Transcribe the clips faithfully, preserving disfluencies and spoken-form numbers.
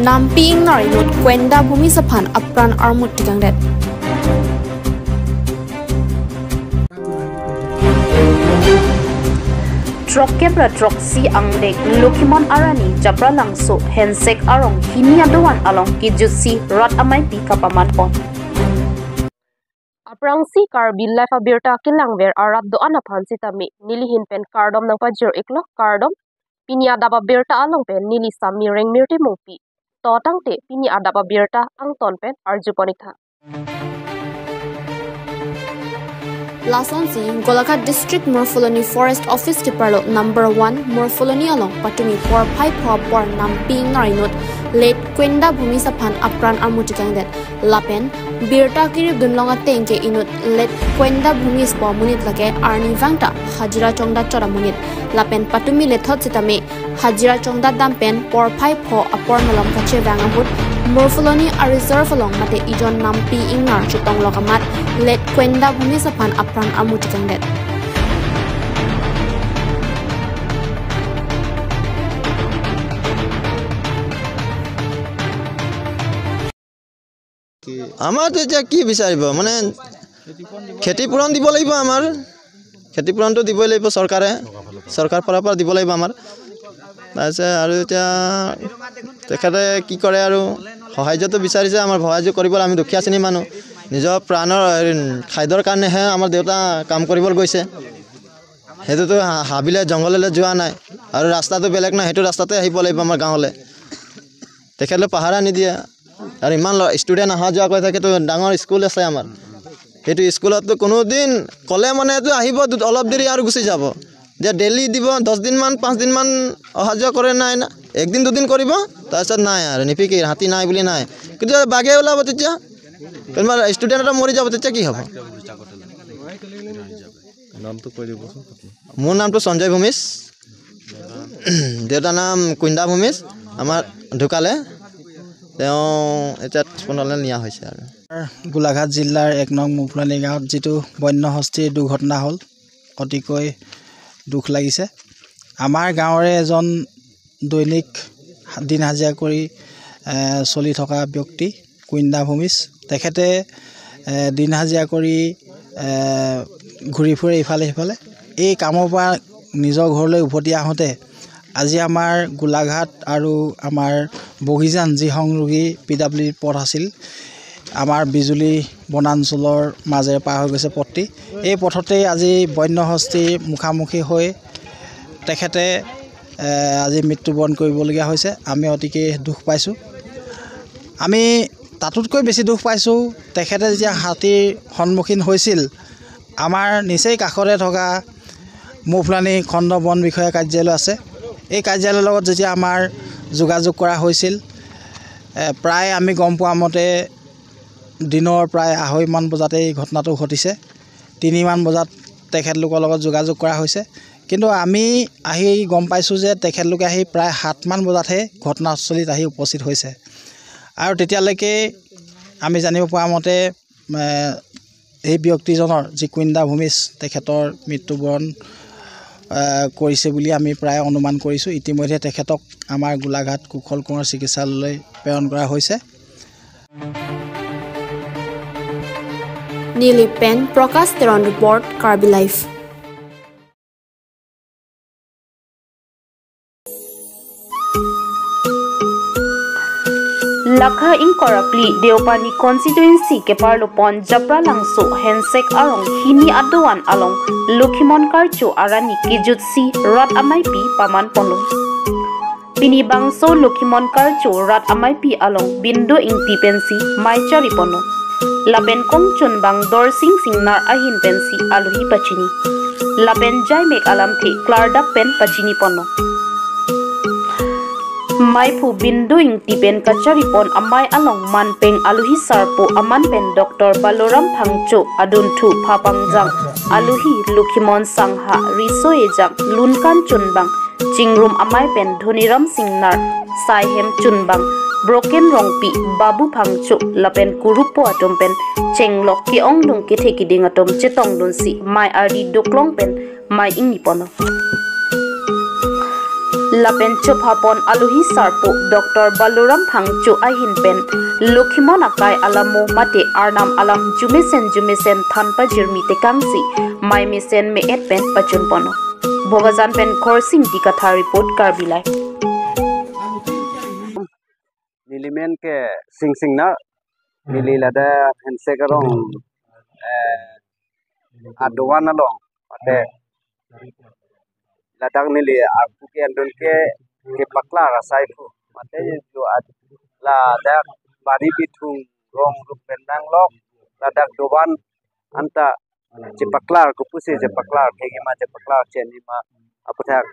Nampi ingnar inut Kuenda Bhumis aphan apran armut tikangdet. Throkkep ra throksi angdeng Lokhimon Arani Japralangso Hensek arong hini adovan along kejutsi rat ameipi kapaman pon. Aphrangsi Karbi Live abirta kelangver arat do-an aphan sitame nelihin pen kardom nangpajir iklo, kardom. Pini adap abirta along pen neli Sami Rengmirti Mungpi. To tangte pini adap abirta angton pen arjupon iktha. Lasonsi Golaghat District Morpholoni Forest Office keparlo number one Morpholoni along patumi porphai pho apor nampi ingnar inut late Kuenda Bhumis aphan apran armut tikangdet. Lapen birta kerip dunlong ateng ke inut late Kuenda Bhumis pu amonit lake arnivang ta hajira chongdat chot amonit. Lapen patumi lethot sitame hajira chongdat dam pen porphai pho apor malom kachevang ahut Morpholoni a-reserve along mate ijon nampi ingnar chetong lok amat late Kuenda Bhumis aphan apran armut tikangdet. আমাৰতো এতিয়া কি বিচাৰিব, মানে খেতিপূৰণ দিব লাগিব আমাৰ। খেতিপূৰণটো দিবই লাগিব চৰকাৰে, চৰকাৰ ফালৰ পৰা দিব লাগিব আমাৰ। তাৰপিছত আৰু এতিয়া তেখেতে কি কৰে আৰু, সাহায্যটো বিচাৰিছে, আমাৰ সাহায্য কৰিবলৈ। আমি দুখীয়া শ্ৰেণীৰ মানুহ, নিজৰ প্ৰাণৰ, হেৰি, খাদ্যৰ কাৰণেহে আমাৰ দেউতা কাম কৰিবলৈ গৈছে। সেইটোতো হা-, হাবিলে জংঘললৈ যোৱা নাই আৰু ৰাস্তাটো বেলেগ নাই, সেইটো ৰাস্তাতে আহিব লাগিব আমাৰ গাঁৱলৈ। তেখেতলৈ পাহাৰা নিদিয়ে। আৰু ইমান ল-, ষ্টুডেণ্ট অহা যোৱা কৰি থাকেতো, ডাঙৰ স্কুল আছে আমাৰ। সেইটো স্কুলততো কোনোদিন ক'লে মানে এইটো আহিব, দু-, অলপ দেৰি আৰু গুচি যাব। যে ডেইলি দিব, দহ দিনমান, পাঁচ দিনমান অহা যোৱা কৰে, নাই না, একদিন দুদিন কৰিব, তাৰপিছত নাই আৰু, নিপিকে, হাতী নাই বুলি নাই। কিন্তু বাঘে ওলাব তেতিয়া, কোনোবা ষ্টুডেণ্ট এটা মৰি যাব, তেতিয়া কি হ'ব? নামটো কৈ দিবচোন আপুনি। মোৰ নামটো সঞ্জয় ভূমিজ। দেউতাৰ নাম কুইন্দা ভূমিজ। আমাৰ ঢুকালে, তেওঁ এতিয়া পোন্ধৰলৈ নিয়া হৈছে আৰু। গোলাঘাট জিলাৰ এক নং মুফলানি গাঁৱত যিটো বন্য হস্তীৰ দুৰ্ঘটনা হ'ল, অতিকৈ দুখ লাগিছে। আমাৰ গাঁৱৰে এজন দৈনিক দিন হাজিৰা কৰি, এ, চলি থকা ব্যক্তি কুইন্দা ভূমিজ। তেখেতে, এ, দিন হাজিৰা কৰি, এ, ঘূৰি ফুৰে ইফালে সিফালে। এই কামৰ পৰা নিজৰ ঘৰলৈ উভতি আহোঁতে আজি আমাৰ গোলাঘাট আৰু আমাৰ বগীজান যি সংযোগী পি ডাব্লিউ ডি পথ আছিল, আমাৰ বিজুলী বনাঞ্চলৰ মাজেৰে পাৰ হৈ গৈছে পথটি। এই পথতেই আজি বন্য হস্তীৰ মুখামুখি হৈ তেখেতে, এ, আজি মৃত্যুবৰণ কৰিবলগীয়া হৈছে। আমি অতিকে দুখ পাইছোঁ। আমি তাতোতকৈ বেছি দুখ পাইছোঁ, তেখেতে যেতিয়া হাতীৰ সন্মুখীন হৈছিল, আমাৰ নিচেই কাষতে থকা মুফলানি খণ্ড বন বিষয়া কাৰ্যালয় আছে, এই কাৰ্যালয়ৰ লগত যেতিয়া আমাৰ যোগাযোগ কৰা হৈছিল, এ, প্ৰায় আমি গম পোৱা মতে দিনৰ প্ৰায় আঢ়ৈমান বজাতে এই ঘটনাটো ঘটিছে। তিনিমান বজাত তেখেতলোকৰ লগত যোগাযোগ কৰা হৈছে, কিন্তু আমি আহি গম পাইছোঁ যে তেখেতলোকে আহি প্ৰায় সাতমান বজাতহে ঘটনাস্থলীত আহি উপস্থিত হৈছে। আৰু তেতিয়ালৈকে আমি জানিব পৰা মতে, এ, এই ব্যক্তিজনৰ যি কুইন্দা ভূমিজ, তেখেতৰ মৃত্যুবৰণ, এ, কৰিছে বুলি আমি প্ৰায় অনুমান কৰিছোঁ। ইতিমধ্যে তেখেতক আমাৰ গোলাঘাট কুশল কোঁৱৰ চিকিৎসালয়লৈ প্ৰেৰণ কৰা হৈছে। Nilip pen Prakash Teron report, Karbi Live. Lakha ingkoi ra phli Deopani constituency keparlo pon Japralangso Hensek arong hini adovan along Lokhimon Karcho arni kejutsi rat ameipi paman ponlo. Pini bangso Lokhimon Karcho rat ameipi along Bindo Ingti pensi mei chari ponlo. Lapen kongchunbang Dorsing Singnar ahin pensi alohi pachini. Lapen jaimek alamthe klardak pen pachini ponlo. Meiphu Bindo Ingti pen kachari pon amei along manpeng alohi sarpo aman pen Doctor Baloram Phangcho, adunthu Phapangjang, alohi Lokhimon Sangha, Riso Ejang, Lunkan Chunbang, Chingrum amei pen Dhoniram Singnar, Saihem Chunbang, Broken Rongpi, Babu Phangcho lapen Kurupo atum pen chenglok ke-ongdung kethe kiding atum chetongdunsi mei ardi doklong pen mei ingni ponlo. Lapen chophapon alohi sarpo Doctor Balaram Phangcho ahin pen Lokhimon akai alamo mate Arnam alam jumesen jumesen than pajirmi tekangsi mai mesen me-et pen pachunpono. Bokajan pen Khorsing Dikatha report, Karbi Live. Neli men ke Sing Singnar, neli ladak Hensek arong, eh, adovan along, mate ladak neli arpu ke-endun ke, kepaklar asai pu, mate jo ad-, ladak Bari Bithung rong rup pen nanglok, ladak dovan anta chepaklar, kopusi chepaklar, thekji ma chepaklar, chenji ma, aphuthak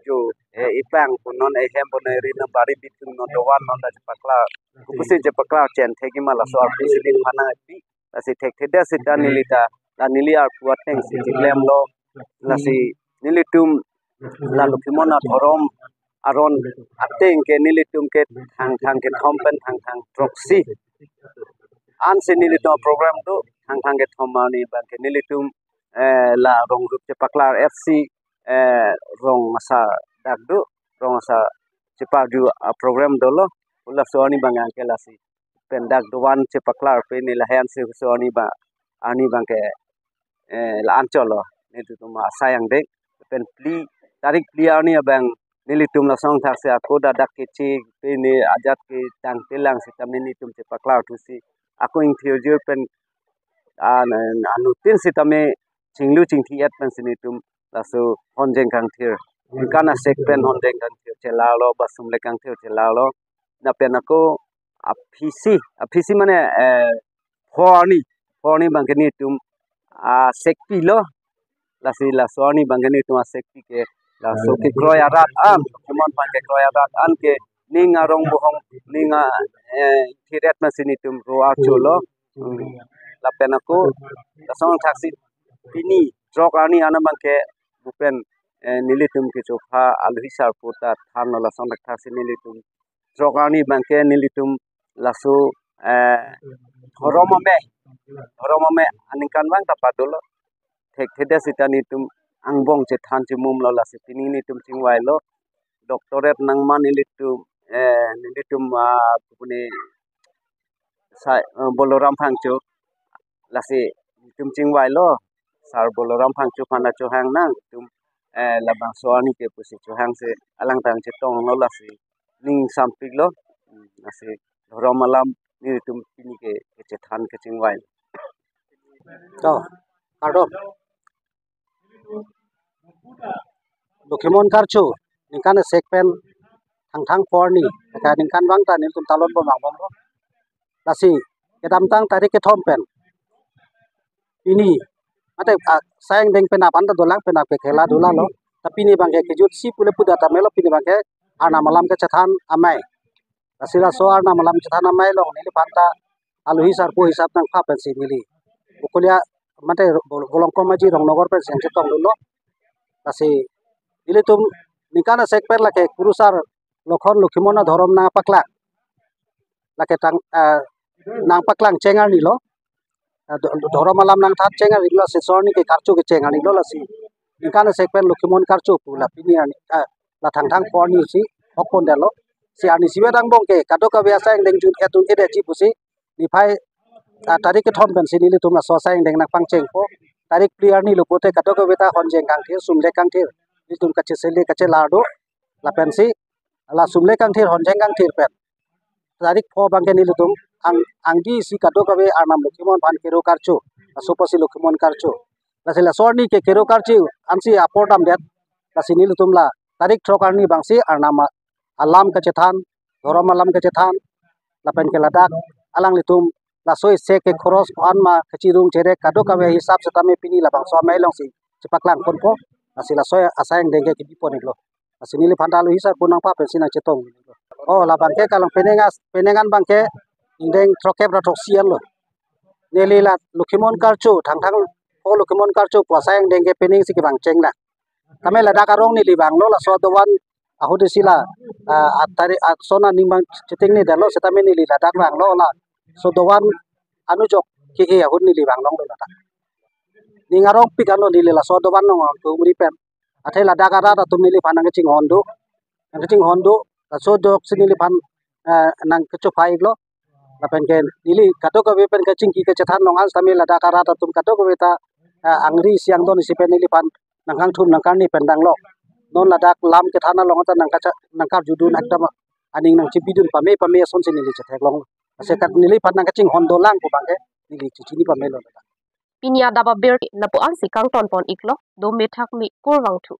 jo, eh, ipang pu non, ehem pu non, eri non, Bari Bithung non, dovan non ta chepaklar, kopusi chepaklar chen thekji ma, laso arpu si neli aphan nangpi. Lasi thekthedet sita neli ta, la neli arpu ateng si chiklemlo, lasi nelitum la Lokhimon adhorom aron ateng ke nelitum ke Thangthang kethom pen Thangthang throksi ansi nelitum program do. Thangthang kethom arni abang ke nelitum, eh, la rong rup chepaklar F C, eh, rong asar dak do, rong asar chepakdu aprogram dolo, laso arni abang ke lasi pen dak dovan chepaklar pen neli lahensi laso arni abang, arni abang ke, eh, la-an cholo, nelitum asai angdeng. Pen phli, tarik phli arni abang nelitum lason thaksi ako dadak keche pen ne ajat ke tangtelang sitame nelitum chepaklar thusi ako ingthirjir pen, ah, na, na, anuttin sitame chinglu chingthi-et pensi nelitum laso honjeng kangthir, ningkan asek pen honjeng kangthir chelarlo, ba sumle kangthir chelarlo. Lapen ako aphisi, aphisi mane, eh, pho arni, pho arni abang ke nelitum, ah, sekpilo, lasi laso arni abang ke nelitum asekpi ke, laso kekroi arat an, Lokhimon aphan kekroi arat an ke, ning arong bohong, ning a, eh, thiret masi nelitum ro archolo. Hmm. Lapen ako, lason thaksi pini throk arni an abang ke, bhupen, eh, nelitum kechopha alohi sarpo ta thanlo, lason thaksi nelitum throk arni abang ke nelitum laso, eh, dhorom amei, dhorom amei aningkanvang ta padolo. Thekthedet sita nelitum angbong chethan chimumlo, lasi pini nelitum chingvailo. Doctorate nangman nelitum, eh, nelitum, ah, pune sai, eh, Balaram Phangcho, lasi nelitum chingvailo. Sar Balaram Phangcho aphan ta chohang nang, nelitum, eh, labangso arni ke pusi chohangsi alangtum chetonglo, lasi ning sampiklo. Hmm, lasi dhorom alam nelitum pini ke, kechethan kechingvai. To, kardom. Lokhimon karcho ningkan asek pen Thangthang pho arni, ka ningkanvang ta nelitum talon bom angbong lo. Lasi kedamtang tarik kethom pen pini, mate, ah, asai angdeng penap anta dolang, penap ke khela dula lo. Ta pini abang ke kejutsi pule pu data melo, pini abang ke Arnam alam kechethan amei. Lasi laso Arnam alam chethan amei along neliphan ta alohi sarpo hisap nangpha pensi neli Bokolia, mate, Bol-, Bolongkom Aji Rongnogor pensi nangchetongdunlo. Lasi nelitum ningkan asek pen lake kurusar Lokhon Lokhimon adhorom nangpaklang, lake tang, eh, nangpaklang cheng arni lo. Eh, dho-, dhorom alam nangthan cheng arni lo, laso arni ke karcho kecheng arni lo, lasi ningkan asek pen Lokhimon karcho pu la pini arni, eh, la Thangthang pho arni si hokpon detlo. Si arnisi ave angbong ke kadokave asai angdeng jun etun kedetji pusi niphai, ah, tarik kethom pensi nelitum laso asai angdeng nangpangchengpo. Tarik phli arni lo pute kadokave ta honjeng kangthir, sumle kangthir, nelitum kachesele kachelar do. Lapensi la sumle kangthir, honjeng kangthir pen tarik pho abang ke nelitum ang, anggi si kadokave Arnam Lokhimon aphan kero karcho, laso apotsi Lokhimon karcho. Lasi laso arni ke kero karcho ansi apor damdet. Lasi nelitum la tarik throk arni abangsi Arnam alam kechethan, dhorom alam kechethan, lapen ke ladak alanglitum laso isi ke khoros ko-an ma kachirung cherek kadokave hisap setame pini labangso amei alongsi chepaklang ponpo. Lasi laso asai angdeng ke kebi pon iklo. Lasi neliphan ta alohi sarpo nangpha pensi nangchetong. Oh, labang ke kalang penang as, penang an abang ke ingdeng throkkep ra throksi an lo. Neli la Lokhimon karcho, Thangthang pho Lokhimon karcho pu asai angdeng ke penang si kevang cheng na. Tame ladak arong neli vanglo, laso dovan ahut isi la, ah, atari, ah, sona ning abang cheting ni dalo, setame neli ladak vanglo, laso dovan anujok ke-e ahut neli vanglonglo ladak. Ning arongpik anlo neli laso dovan along tumri pen. Athe ladak arat atum neliphan nangchinghon do. nangkachinghon do, laso ajoksi neliphan, eh, nangkachophai iklo. Lapen ke neli kadokave pen kachingki kachethan along an sitame ladak arat atum kadokave ta, eh, angri isi angdon isi pen neliphan nangkangthum nangkarni pen danglo. Non ladak lam kethan along ta nangkacha-, nangkarjudun ekdom aning nangchipidun pame pame asonsi neli chetheklong. Lasi kat neliphan nangkachinghon dolang pu abangke neli chechini pamelo. Pini adap abirti lapu ansi kangtonpon iklo, dome thakme kurvangthu.